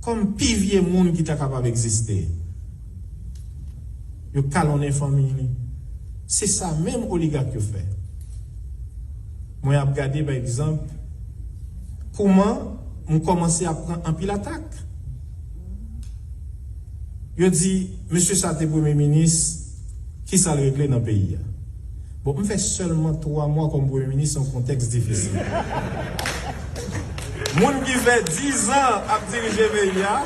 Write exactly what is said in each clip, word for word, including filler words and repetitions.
kòm pi vye moun ki ta kapab egziste. Yo kalonnen fanmi li. Se sa menm oligak yo fè. Mwen ap gade, pa egzanp, kouman m kòmanse ap pran anpil atak. Yo di, "Mesye sa te premye minis, ki sa l regle nan peyi a?" Bon, m fè sèlman twa mwa kòm premye minis nan yon kontèks difisil. Moun ki fè diz an ap dirije peyi a,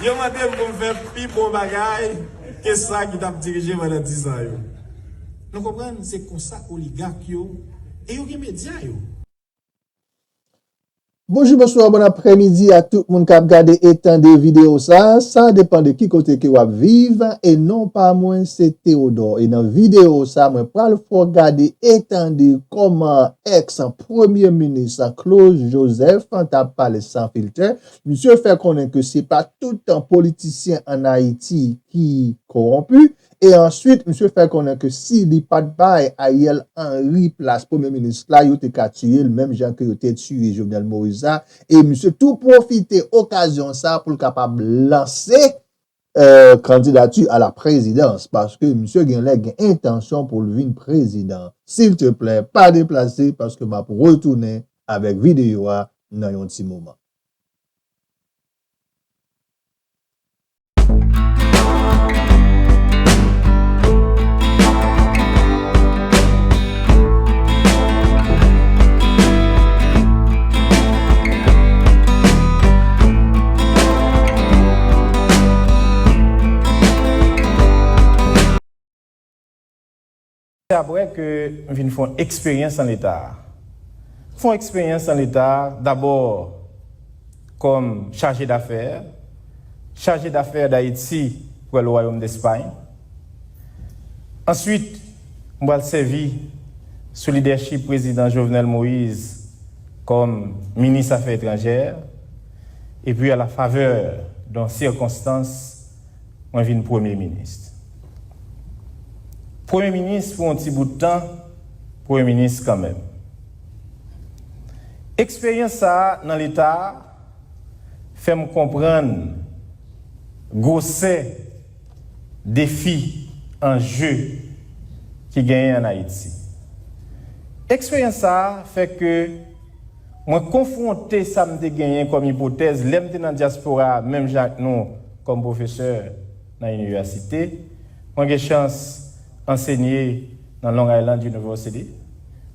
yo mande m pou m fè pi bon bagay ke sa ki t ap dirije pandan diz an yo. Nou konprann? Se konsa oligak yo, e yo gen medya yo. Bonjou, bonswa, bon aprèmidi a tout moun k ap gade e tande videyo sa. Sa depann de ki kote ke w ap viv. E non pa mwen, se Theodore. E nan videyo sa, mwen pral fè w gade e tande kòman èks premye minis Claude Joseph t ap pale san filtè. Misye fè konnen ke se pa tout politisyen ann Ayiti ki kowonpi. E answit, misye fè konnen ke si li pa t bay Ariel Henry plas premye minis la, yo te ka tiye l, menm jan ke yo te tiye Jovenel Moïse la. E misye tou pwofite okazyon sa pou l kapab lanse, euh, kandidati a la prezidans, paske misye genlè gen entansyon pou l vin prezidan. Silteplè, pa deplase, paske m ap retounen avèk videyo a nan yon ti moman. Se apre ke m vin fè yon eksperyans nan Leta a. M fè yon eksperyans nan Leta a, dabò kòm chaje dafè, chaje dafè d'Ayiti prè le Wayòm d'Espay. Answit, m pral sèvi sou lidèchip prezidan Jovenel Moïse kòm minis afè etranjè, epi a la favè de sirkonstans, mwen vin premye minis. Premye minis pou yon ti bout tan, premye minis kanmenm. Eksperyans sa a nan Leta a fè m konprann gwosè defi, anje ki genyen ann Ayiti. Eksperyans sa a fè ke mwen konfwonte sa m te genyen kòm ipotèz lè m te nan dyaspora a, menm jan ak nou kòm pwofesè nan inivèsite. Mwen gen chans ansenye nan Long Island University.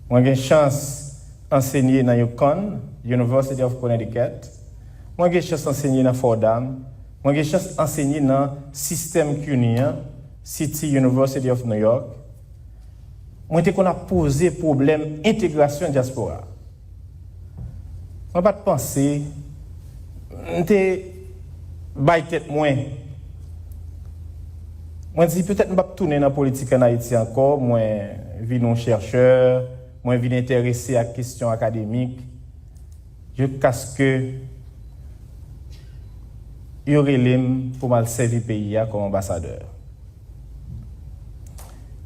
Mwen gen chans ansenye nan UConn, University of Connecticut. Mwen gen chans ansenye nan Fordham. Mwen gen chans ansenye nan sistèm CUNY an, City University of New York. Mwen te konn ap poze pwoblèm entegrasyon dyaspora. Mwen pa t panse, m te bay tèt mwen, mwen di, "Petèt m p ap tounen nan politik ann Ayiti ankò." Mwen vin yon chèchè, mwen vin enterese ak kesyon akademik, jiskaske yo rele m pou m al sèvi peyi a kòm anbasadè.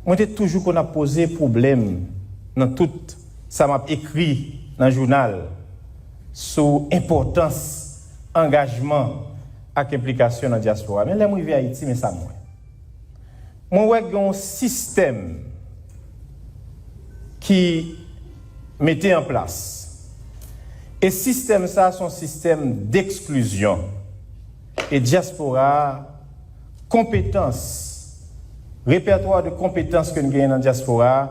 Mwen te toujou konn ap poze pwoblèm nan tout sa m ap ekri nan jounal sou enpòtans angajman ak enplikasyon nan dyaspora. Men lè m rive Ayiti, men sa m wè. Mwen wè gen yon sistèm ki mete an plas. E sistèm sa a se yon sistèm deksklizyon. E dyaspora a, konpetans, repètwa de konpetans ke n genyen nan dyaspora a,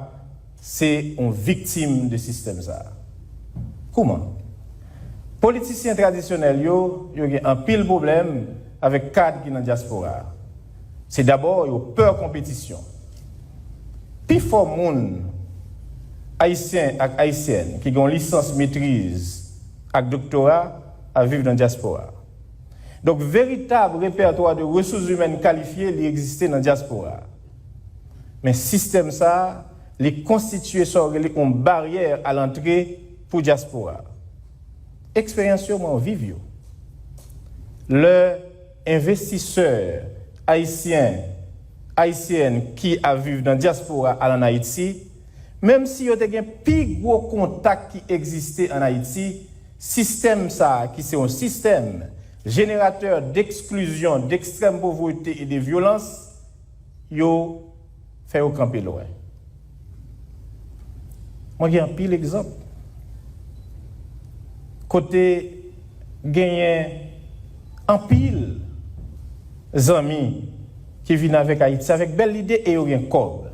se yon viktim de sistèm sa a. Kouman? Politisyen tradisyonèl yo, yo gen anpil pwoblèm avèk kad ki nan dyaspora a. Se dabò, yo pè konpetisyon. Pifò moun ayisyen ak ayisyèn ki gen yon lisans metriz ak doktora ap viv nan dyaspora. Donk, veritab repètwa de resous imèn kalifye, li egziste nan dyaspora. Men sistèm sa a, li konstitye sa w rele yon baryè a lantre pou dyaspora. Eksperyans yo, mwen viv yo. Lè envestisè ayisyen, ayisyèn ki ap viv nan dyaspora al ann Ayiti, menm si yo te gen pi gwo kontak ki egziste ann Ayiti, sistèm sa a, ki se yon sistèm jeneratè deksklizyon, dekstrèm povrete e de vyolans, yo fè yo kanpe lwen. Mwen gen anpil egzanp kote genyen anpil zanmi ki vin avèk Ayiti avèk bèl lide e yo gen kòb.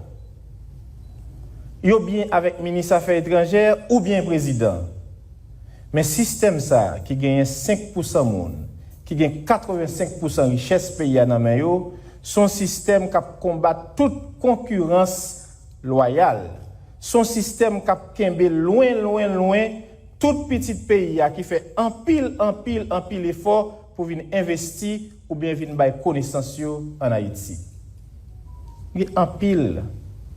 Yo byen avèk minis afè etranjè oubyen prezidan. Men sistèm sa a ki genyen senk pousan moun, ki gen katrevensenk pousan richès peyi a nan men yo, se yon sistèm k ap konbat tout konkirans lwayal. Se yon sistèm k ap kenbe lwen, lwen, lwen tout pitit peyi a ki fè anpil, anpil, anpil efò pou vin envesti oubyen vin bay konesans yo ann Ayiti. Gen anpil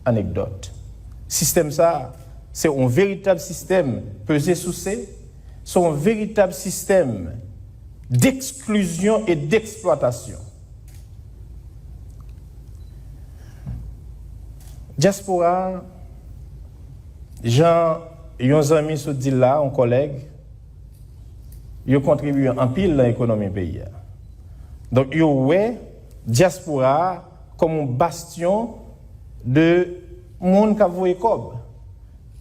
anekdòt. Sistèm sa a, se yon veritab sistèm peze souse, se yon veritab sistèm deksklizyon e deksplwatasyon. Dyaspora a, jan yon zanmi sot di l la, yon kòlèg, yo kontribye anpil nan ekonomi peyi a. Donk, yo wè dyaspora a kòm yon bastyon de moun k ap voye kòb.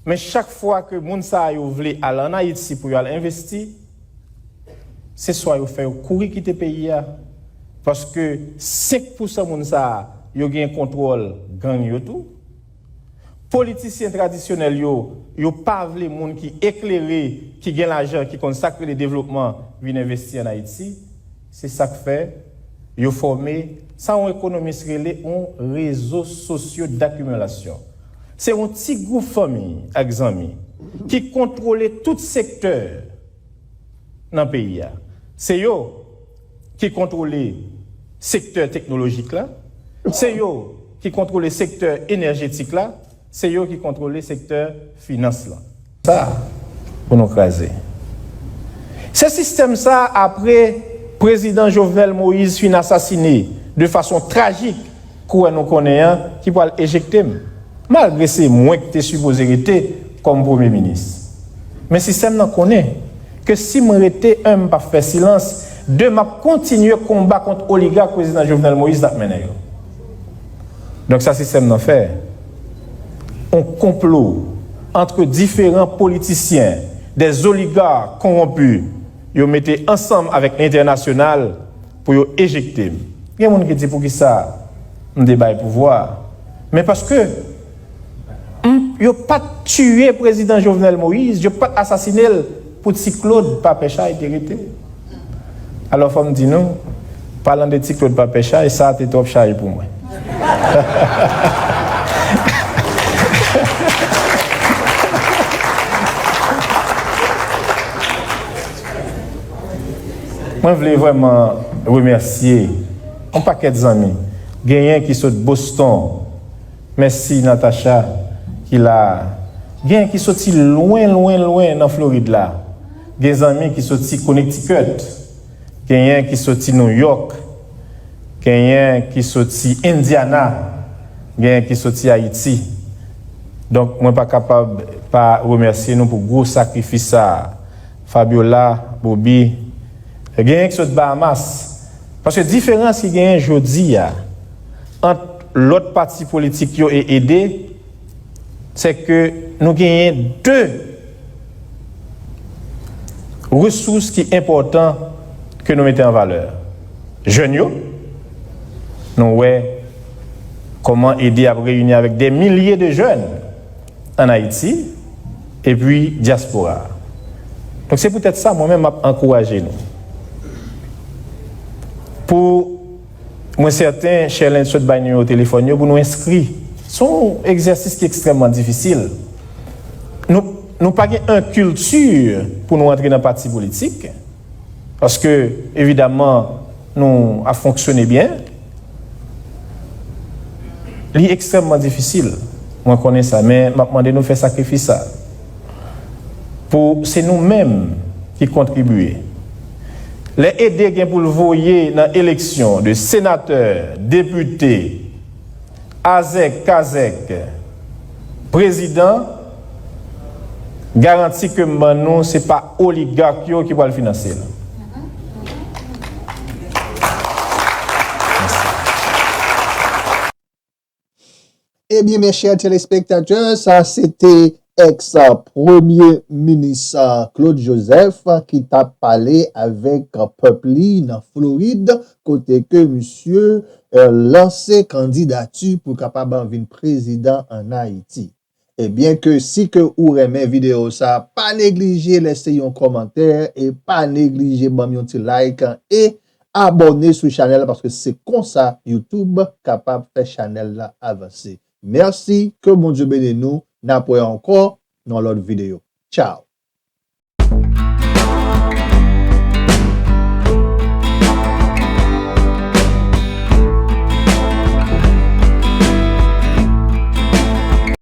Men chak fwa ke moun sa a yo vle al ann Ayiti pou yo al envesti, se swa yo fè yo kouri kite peyi a, paske senk pousan moun sa a, yo gen kontwòl gang yo tou. Politisyen tradisyonèl yo, yo pa vle moun ki eklere, ki gen lajan, ki konn sa k rele devlopman, vin envesti ann Ayiti. Se sa k fè yo fòme sa yon ekonomis rele yon rezo sosyo dakimilasyon. Se yon ti gwoup fanmi ak zanmi ki kontwole tout sektè nan peyi a. Se yo ki kontwole sektè teknolojik la, se yo ki kontwole sektè enèjetik la, se yo ki kontwole sektè finans lan. Sa pou nou kraze. Se sistèm sa, apre prezidan Jovenel Moïse fin asasine de fason trajik, kouwè nou konnen an, ki pral ejekte m, malgre se mwen ki te sipoze rete kòm premye minis. Men sistèm nan konnen ke si m rete, en, m p ap fè silans, de, m ap kontinye konba kont oligak prezidan Jovenel Moïse t ap mennen yo. Donk, sa sistèm nan fè, yon konplo ant diferan politisyen, des oligarques corrompus, yo mete ansanm avèk entènasyonal pou yo ejekte m. Gen moun ki di, poukisa m te bay pouvwa a? Men paske m, yo pa t tiye prezidan Jovenel Moïse, yo pa t asasine l pou Ti Claude pa pè chay te rete. Alò, fò m di nou, palan de Ti Claude pa pè chay, sa a te twòp chay pou mwen. Mwen vle vrèman remèsye yon pakèt zanmi. Genyen ki sot Boston. Mèsi Natacha ki la a. Genyen ki soti lwen, lwen, lwen nan Florid la. Gen zanmi ki soti Connecticut. Genyen ki soti New York. Genyen ki soti Indiana. Genyen ki soti Ayiti. Donk, mwen pa kapab pa remèsye nou pou gwo sakrifis sa a. Fabiola, Bobby, genyen ki sot Bahamas. Paske diferans ki genyen jodi a ant lòt pati politik yo e ede, se ke nou genyen de resous ki enpòtan ke nou mete an valè. Jèn yo, nou wè kòman ede ap reyini avèk de milye de jèn ann Ayiti, epi dyaspora a. Donk, se poutèt sa, mwen menm, m ap ankouraje nou. Pou mwen sèten, Sherlyn sot bay nimewo telefòn yo pou nou enskri. Se yon egzèsis ki ekstrèmman difisil. Nou, nou pa gen yon kilti pou nou antre nan pati politik. Paske, evidaman, nou ap fonksyone byen. Li ekstrèmman difisil. Mwen konnen sa, men m ap mande nou fè sakrifis sa. Pou se nou menm ki kontribye. Lè ede gen pou l voye nan eleksyon de senatè, depite, azèk, kazèk, prezidan, garanti ke m ban nou, se pa oligak yo ki pral finanse l. Ebyen, mes chers téléspectateurs, sa se te ex premye minis Claude Joseph ki t ap pale avèk pèp li nan Florid, kote ke misye eh, lanse kandidati pou kapab vin prezidan ann Ayiti. Ebyen ke si ke ou renmen videyo sa, pa neglije lese yon kòmantè e pa neglije ban m yon ti like e abòne sou chanèl la, paske se konsa YouTube kapab fè chanèl la avanse. Mèsi, ke Bondye beni nou, n ap wè ankò nan lòt videyo. Tchao.